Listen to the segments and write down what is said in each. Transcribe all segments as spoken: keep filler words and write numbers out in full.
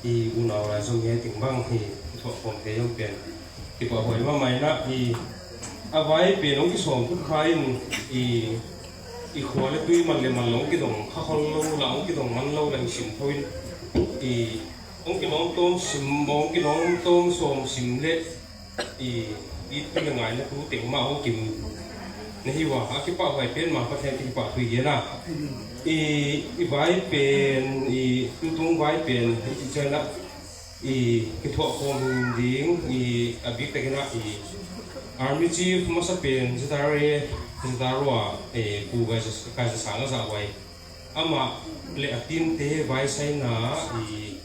i unau lai zong hi teng bang hi, i thuak khawm thei zong pen kipahhuai mahmah inah, i a vai pen hong kisawm thut kha in, i i khua le tui man le man lo hong kidong kha khol lo la, hong kidong man lo la hong sim tho in, i hong kilawm tawm sim, hong kilawm tawm sawm sim le i it tu le ngaina tu teng mah hong kim na hi uh a, a kipahhuai pen mah Pathian kipah thu i gen a. I i vai pen, i tutung vai pen i cih ciangin ah i kithuah khawm ding i a bik takin ah i Army Chief masa pen Zatare, Zatarua, i Pu Kaisa, Kaisa Sang a zahhuai amah le a team te vaisaina, i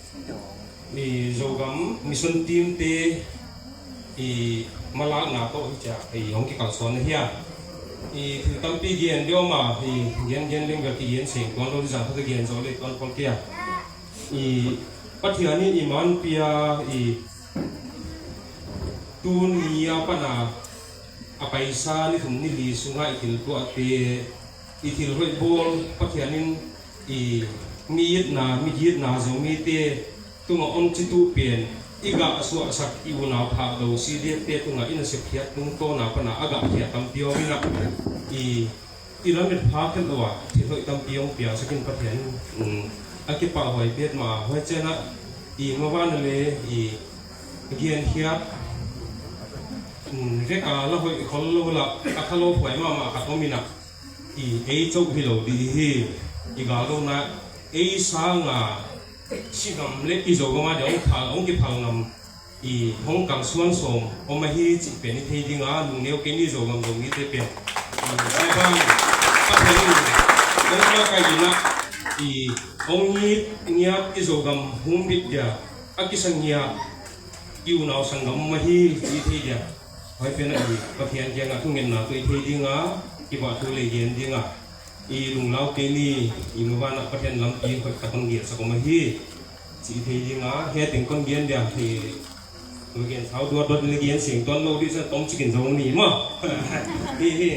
i Zogam mission team te i malakna tawh hi ciah i hong kikalsuan na hi a. I thil tampi gen deuh mah i gen gen leng bel kigen seng tuan lo, i zang khat a gen zo le tuan khol kei a. I Pathian in i man pia, i tuni a pana a paisa ni thum ni li sungah i thil tuahte, i thil hoih bawl, Pathian in i mi itna, mi gitna Zomite tungah hong cituh pen, i gah suahsak i unau thahdo C D F te tungah i nasep khiat tungtawna pana a gah khiat tampi om inah, i i lamet pha khet lo ah thil hoih tampi hong piangsak in Pathian in, um, a kipahhuai piat mah a, huai ciangin ah i mavana le i genkhiat, um, vek a la hoih khol lo la a kha lo huai mahmah khat om inah, i ei coh hi lo dih hi. I galdohna ei sanga si ngam le i Zogam a dia hong phal, hong kiphal ngam i hong kalsuan sawm om ahi cih pen i thei ding a, lungneu kei ni Zogam Zomite pen. I, a bang, a bang, hong makaih inah i hong ngiat, ngiat i Zogam humbit dia a kisa ngiat i unau sanggam om ahi cih i thei dia. Huai pen ah i Pathian kiangah thungetna tawh i thei ding a, kipah thu le gen ding a, i lunglau kei ni, i mavana Pathian lampi hoih tak hong giatsak om ahi cih i thei ding a, hi teng kon gen dia, hi gen sau duat duat le gen seng tuan lo dih sa tom cikin zong ni maw. Hi, hi.